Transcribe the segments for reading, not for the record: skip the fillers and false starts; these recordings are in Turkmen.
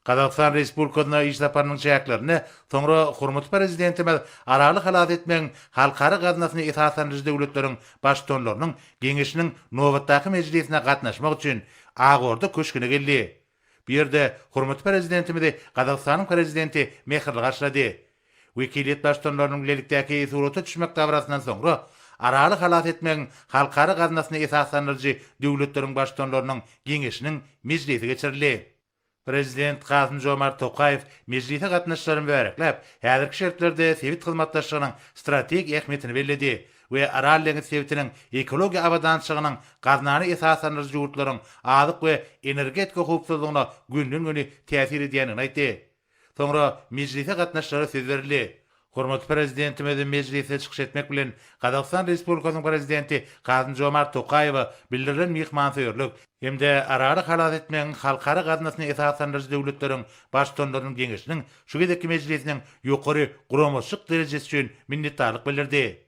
Gazagystan Respublikasyna iş saparynyň çäklerinde soňra hormatly Prezidentimiz Araly halas etmegiň halkara gaznasyny esaslandyryjy döwletleriň Baştutanlarynyň Geňeşiniň nobatdaky mejlisine gatnaşmak üçin Ak Orda köşgüne geldi. Bu ýerde hormatly Prezidentimizi Gazagystanyň Prezidenti mähirli garşylady. Wekiliýet baştutanlarynyň bilelikdäki surata düşmek dabarasyndan soňra, Araly halas etmegiň halkara gaznasyny esaslandyryjy döwletleriň Baştutanlarynyň Geňeşiniň mejlisi geçirildi. Prezident Kasym-Žomart Tokaýew mejlise gatnaşyjylary mübärekläp, häzirki şertlerde sebit hyzmatdaşlygynyň strategik ähmiýetini belledi we Aral deňiz sebitiniň ekologiýa abadançylygynyň gaznany esaslandyryjy ýurtlaryň azyk we energetika howpsuzlygyna gönden-göni täsir edýändigini aýtdy. Soňra mejlise gatnaşyjylara söz berildi. Hormatly Prezidentimiz mejlisde çykyş etmek bilen, Gazagystan Respublikasynyň Prezidenti Kasym-Žomart Tokaýewe bildirilen myhmansöýerlik hem-de Araly halas etmegiň halkara gaznasyny esaslandyryjy döwletleriň Baştutanlarynyň Geňeşiniň şu gezekki mejlisiniň ýokary guramaçylyk derejesi üçin minnetdarlyk bildirdi.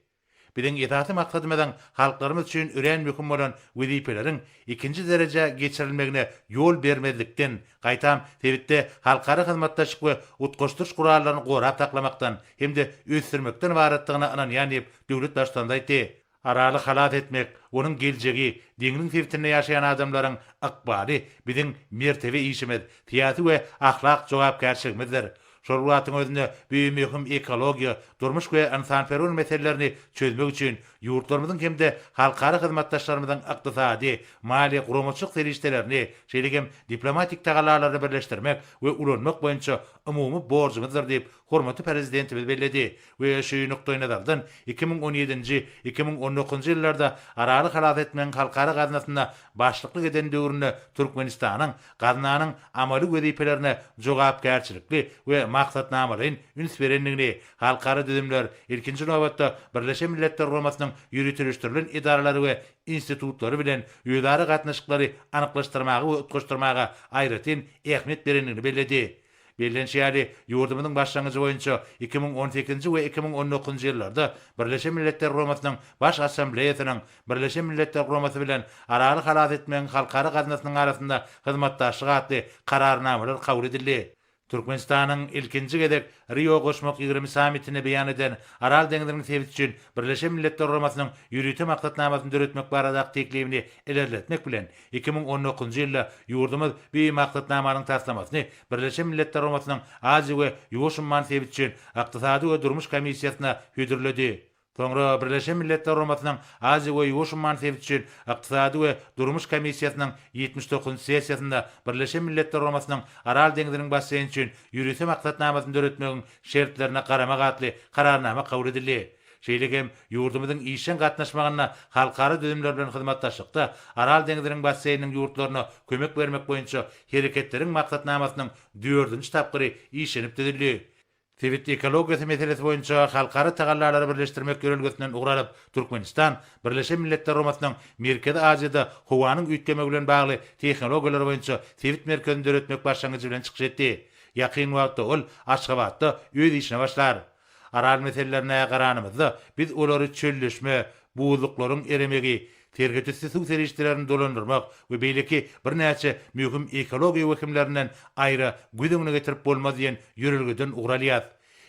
Biziň esasy maksadymyzyň halklarymyz üçin örän möhüm bolan wezipeleriň ikinji derejä geçirilmegine ýol bermezlikden, gaýtam, sebitde halkara hyzmatdaşlyk we utgaşdyryş gurallaryny gorap saklamakdan hem-de ösdürmekden ybaratdygyna ynanýan diýip, döwlet Baştutanymyz aýtdy. Araly halas etmek, onuň geljegi, deňziň sebitinde ýaşaýan adamlaryň ykbaly biziň mertebe işimiz, syýasy we ahlak jogapkärçiligimizdir. Şol bir wagtyň özünde bu möhüm ekologiýa, durmuş we ynsanperwer meselelerini çözmek üçin ýurtlarymyzyň hem-de halkara hyzmatdaşlarymyzyň ykdysady, maliýe, guramaçylyk serişdelerini, şeýle hem diplomatik tagallalaryny birleşdirmek we ulanmak boýunça umumy borjumyzdyr diýip, hormatly Prezidentimiz belledi we şu nukdaýnazardan 2017-nji, 2019-njy ýyllarda Araly halas etmegiň halkara gaznasynda başlyklyk eden döwründe Türkmenistanyň gaznanyň amaly wezipelerine jogapkärçilikli we maksatnamalaýyn üns berendigini, halkara düzümler, ilkinji nobatda, Birleşen Milletler Guramasynyň ýöriteleşdirilen edaralary we institutlary bilen özara gatnaşyklary anyklaşdyrmaga we utgaşdyrmaga aýratyn ähmiýet berendigini belledi. Bellenişi ýaly, ýurdumyzyň başlangyjy boýunça 2018-nji we 2019-njy ýyllarda Birleşen Milletler Guramasynyň Baş Assambleýasynyň Birleşen Milletler Guramasy bilen Araly halas etmegiň halkara gaznasynyň arasynda hyzmatdaşlyk atly Kararnamalar kabul edildi. Türkmenistanyň ilkinji gezek Rio goşmak 20 sammitinde beýan eden Aral deňziniň sebiti üçin Birleşen Milletler Guramasynyň ýörite maksatnamasyny döretmek baradaky teklibini ilerletmek bilen, 2019-njy ýylda ýurdumyz bu maksatnamanyň taslamasyny Birleşen Milletler Guramasynyň Aziýa we Ýuwaş umman sebiti üçin Ykdysady we durmuş komissiýasyna hödürledi. Soňra Birleşen Milletler Guramasynyň Aziýa we Ýuwaş umman sebiti üçin Ykdysady we durmuş komissiýasynyň 79-njy sessiýasynda Birleşen Milletler Guramasynyň Aral deňziniň basseýni üçin ýörite maksatnamasyny döretmegiň şertlerine garamak atly Kararnama kabul edildi. Şeýle hem ýurdumyzyň işjeň gatnaşmagynda halkara düzümler bilen hyzmatdaşlykda Aral deňziniň basseýniniň ýurtlaryna kömek bermek boýunça Hereketleriň maksatnamasynyň dördünji tapgyry işlenip düzüldi. Sebit ekologiýasy meselesi boýunça halkara tagallalary birleşdirmek ýörelgesinden ugur alyp, Türkmenistan Birleşen Milletler Guramasynyň Merkezi Aziýada howanyň üýtgemegi bilen bagly tehnologiýalar boýunça sebit merkezini döretmek başlangyjy bilen çykyş etdi. Ýakyn wagtda ol Aşgabatda öz işine başlar. Aral meselelerine garanymyzda, biz olary çölleşme, buzluklaryň eremegi, serhetüsti suw serişdelerini dolandyrmak we beýleki birnäçe möhüm ekologiýa wehimlerinden aýra göz öňüne getirip bolmaz diýen ýörelgeden ugur alýas.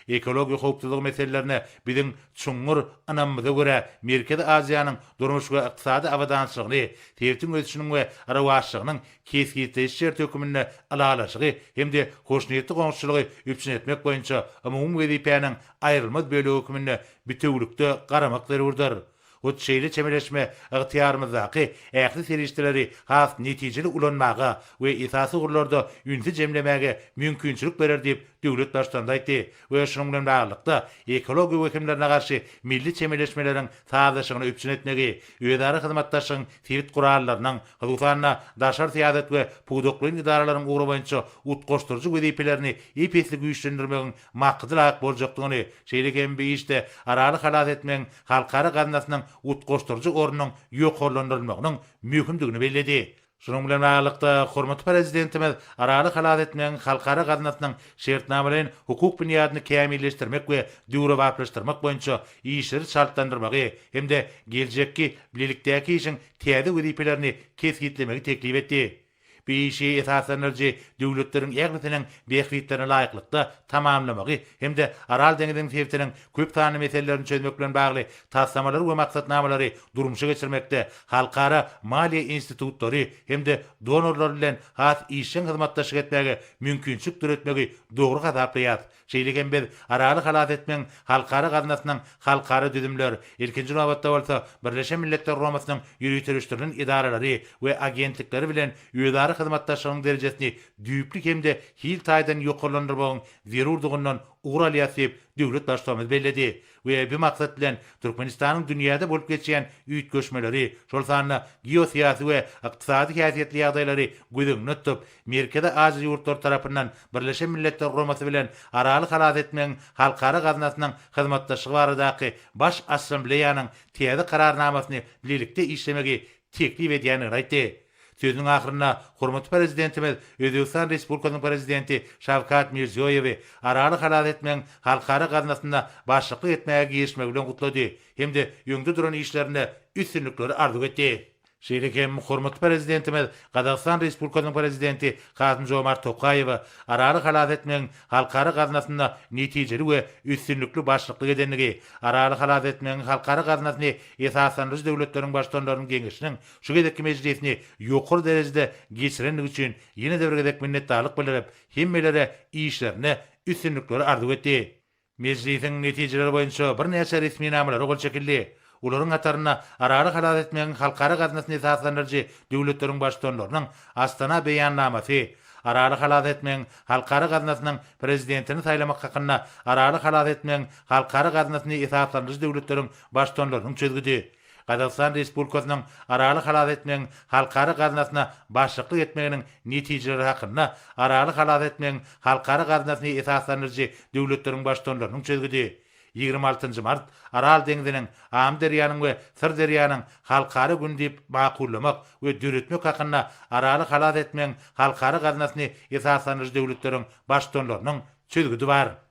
Ekologiýa howpsuzlygy meselelerine biziň çuňňur ynamymyza görä, Merkezi Aziýanyň durmuş we ykdysady abadançylygyny, sebitiň ösüşiniň we rowaçlygynyň kesgitleýji şerti hökmünde ylalaşygy hem-de hoşniýetli goňşuçylygy üpjün etmek boýunça umumy wezipäniň aýrylmaz bölegi hökmünde bitewülikde garamak zerurdyr. Hut şeýle çemeleşme ygtyýarymyzdaky ähli serişdeleri has netijeli ulanmaga we esasy ugurlarda ünsi jemlemäge mümkinçilik berer diýip, döwlet Baştutanymyz aýtdy we şunuň bilen baglylykda, ekologiýa wehimlerine garşy milli çemeleşmeleriň sazlaşygyny üpjün etmegi, özara hyzmatdaşlygyň sebit gurallarynyň, hususan-da, daşary syýasat we pudaklaýyn edaralaryň ugry boýunça utgaşdyryjy wezipelerini ep-esli güýçlendirmegiň maksada laýyk boljakdygyny, şeýle hem bu işde Araly halas etmegiň halkara gaznasynyň utgaşdyryjy ornunyň ýokarlandyrylmagynyň möhümdigini belledi. Şunuň bilen baglylykda, hormatly Prezidentimiz Araly halas etmegiň halkara gaznasynyň şertnamalaýyn hukuk binýadyny kämilleşdirmek we döwrebaplaşdyrmak boýunça işleri çaltlandyrmagy hem-de geljekki bilelikdäki işiň täze wezipelerini kesgitlemegi teklip etdi. Bu işi esaslandyryjy döwletleriň ählisiniň bähbitlerine laýyklykda tamamlamagy hem-de Aral deňziniň sebitiniň köp sanly meselelerini çözmek bilen bagly taslamalary we maksatnamalary durmuşa geçirmekde halkara maliýe institutlary hem-de donorlar bilen has işjeň hyzmatdaşlyk etmäge mümkinçilik döretmegi dogry hasaplaýarys. Şeýle hem biz Araly halas etmegiň halkara gaznasynyň halkara düzümler, ilkinji nobatda bolsa Birleşen Milletler Guramasynyň ýöriteleşdirilen edaralary we agentlikleri bilen özara hyzmatdaşlygyň derejesini düýpli hem-de hil taýdan ýokarlandyrmagyň zerurdygyndan ugur alýarys diýip, döwlet Baştutanymyz belledi we bu maksat bilen Türkmenistanyň dünýäde bolup geçýän üýtgeşmeleri, şol sanda geosyýasy we ykdysady häsiýetli ýagdaýlary göz öňünde tutup, Merkezi Aziýa ýurtlary tarapyndan Birleşen Milletler Guramasy bilen Araly halas etmegiň Halkara gaznasynyň hyzmatdaşlygy baradaky Baş Assambleýanyň täze Kararnamasyny bilelikde işlemegi teklip edýändigini aýtdy. Sözüniň ahyrynda hormatly Prezidentimiz Özbegistan Respublikasynyň Prezidenti Şawkat Mirziýoýewi Araly halas etmegiň Halkara gaznasynda başlyklyk etmäge girişmegi bilen gutlady hem-de öňde duran işlerinde üstünlikleri arzuw etdi. Şeýle hem hormatly Prezidentimiz Gazagystan Respublikasynyň Prezidenti Kasym-Žomart Tokaýewe Araly halas etmegiň Halkara gaznasynda netijeli we üstünlikli başlyklyk edendigi, Araly halas etmegiň Halkara gaznasyny esaslandyryjy döwletleriň Baştutanlarynyň Geňeşiniň şu gezekki mejlisini ýokary derejede geçirendigi üçin ýene-de bir gezek minnetdarlyk bildirip, hemmelere işlerinde üstünlikleri arzuw etdi. Mejlisiň netijeleri boýunça birnäçe resminamalara gol çekildi. Olaryň hatarynda Araly halas etmegiň Halkara gaznasyny esaslandyryjy döwletleriň Baştutanlarynyň Astana Beýannamasy, Araly halas etmegiň Halkara gaznasynyň Prezidentini saýlamak hakynda Araly halas etmegiň Halkara gaznasyny esaslandyryjy döwletleriň Baştutanlarynyň çözgüdi, Gazagystan Respublikasynyň Araly halas etmegiň Halkara gaznasyna başlyklyk etmeginiň netijeleri hakynda Araly halas etmegiň Halkara gaznasyny esaslandyryjy döwletleriň Baştutanlarynyň çözgüdi, 26 nji mart, Aral deňziniň, Amyderýanyň we Syrderýanyň halkara güni diýip makullamak we döretmek hakynda Araly halas etmegiň Halkara gaznasyny esaslandyryjy döwletleriň Baştutanlarynyň çözgüdi bar.